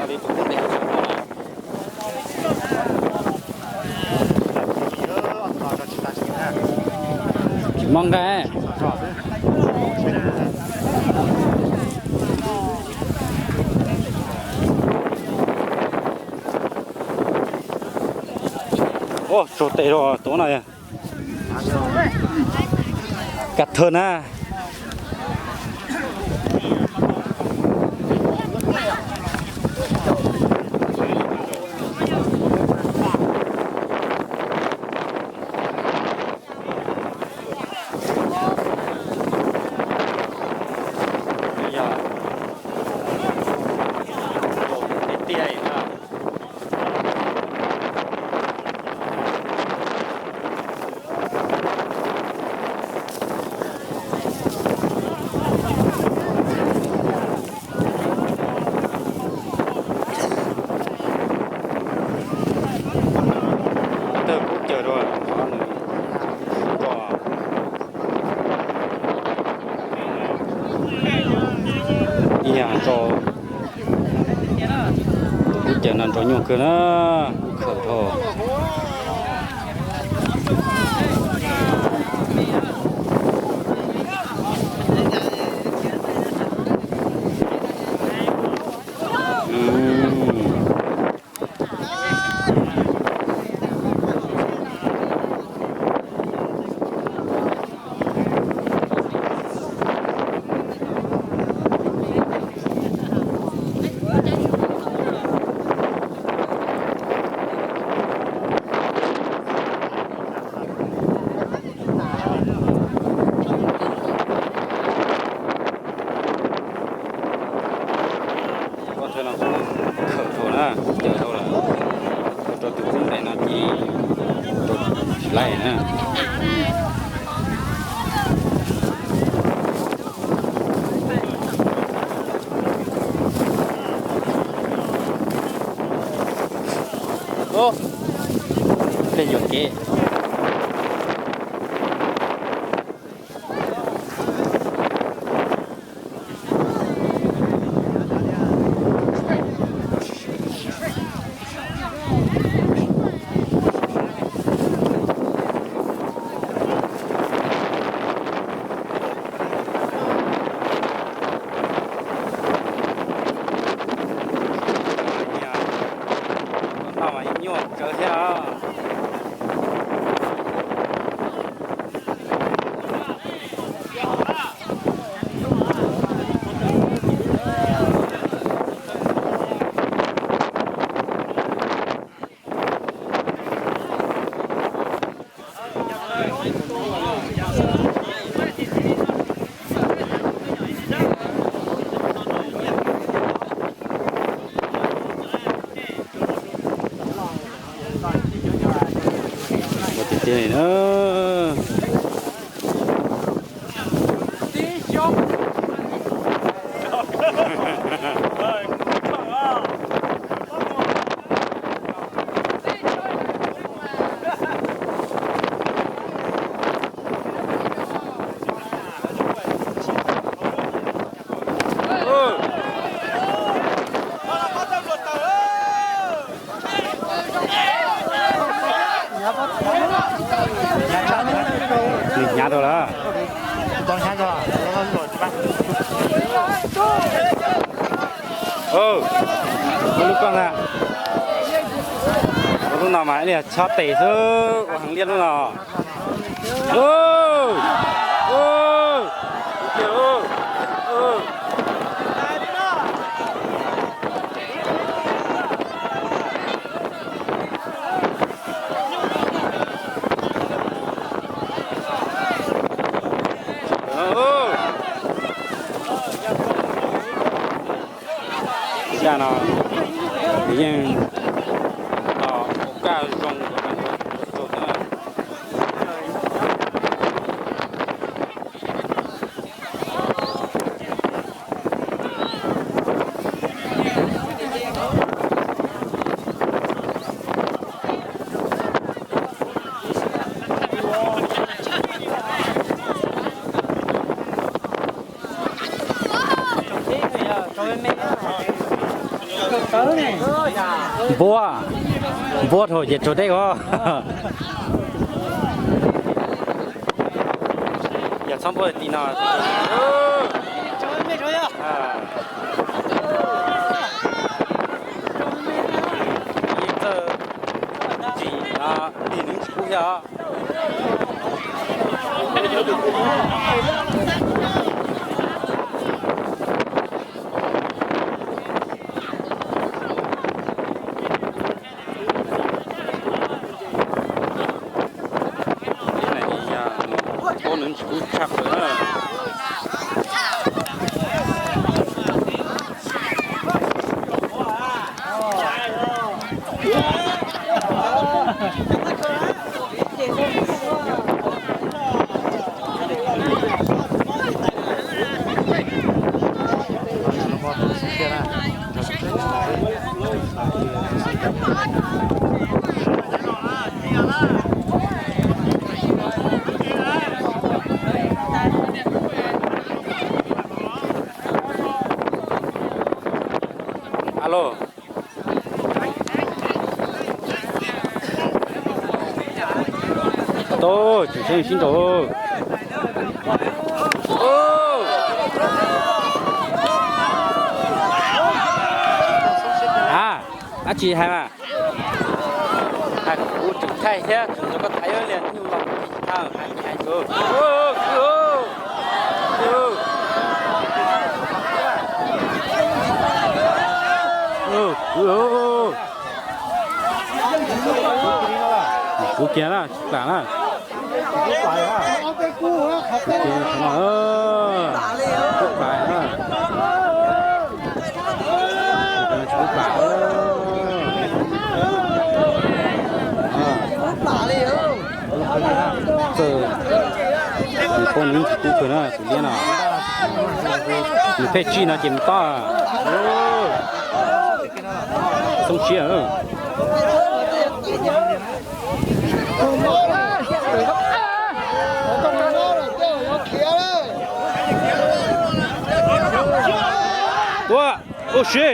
li tus kub ntev tsuag qhov muag. Tsis mob nqaij. Ua tsaug tes rau tus no. Ka thawj na. Yog tiag tiag na. Ces no nrau nyuj kawg na, kuj khawm dhau. Ob thawj no kuj khawm dhau na, cawm dhau lawm. Ua rau tus kub ntais no ces rau tsis laij na. Ub, pliag yuam kev. Noj mas nyuaj kawg thiab. Ua tiag tiag li na. Nws hnyav rau lawm. Ua lub koj ntag. Ua lub no mas ib li chob tes xwb, ua heev liaj lub no. Zaj no yeej ua kaj zoo. Npuab, npuab dhau ces tsaus deb os. Yog txhob npuab tim no. Yeej txawj tsis no, tig nws tsis kub thiab os. Ua nws tsis kub tshaj plaws na. Alo. Tseem sib nraus. A, dab tsi hais mas? Hais kuv tseem thaij thiab, tseem rau koj thaiv li nyuj los tsis thaij, hais tsis hais. Kuv kiag na, tsis plam na. Kuv kiag no, kuv plam na. Kuv plam. Txawm nws poj nws ntxim kub kawg na tus liab no. Nws pheej tsij no ces mus tob. Xoob siab. Ua, ua si.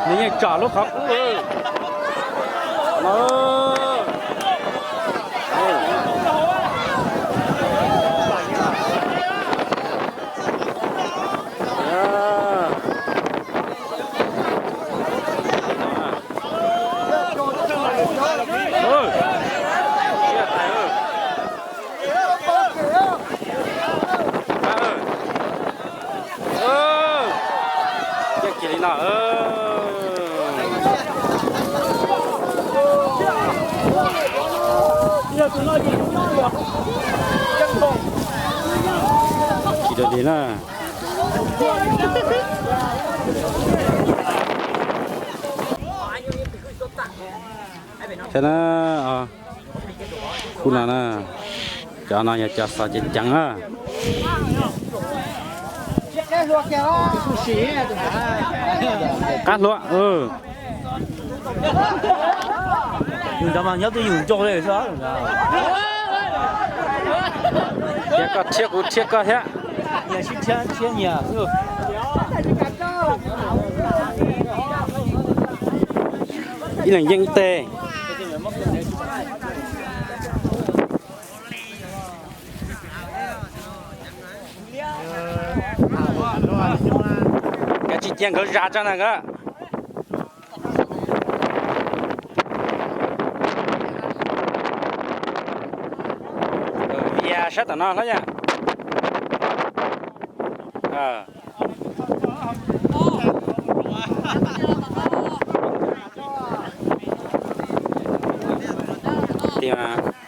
Nws yeej tsom lub qhov qub. Cia kiag li no. Tsis dog dig na. Saib na, khub no na, cov no yog cov xov ceev ceev na. Qab hluas. Yus cov mas nyob twj ywm nraug li xwb. Yog koj rhiab kuv rhiab koj thiab. Nyias sib rhiab rhiab nyias xwb. Ib leeg yeej ib teg. Nkawd tsis cia nkawd zas tso na nkawd. Vias sab tom no hlob yog. Tias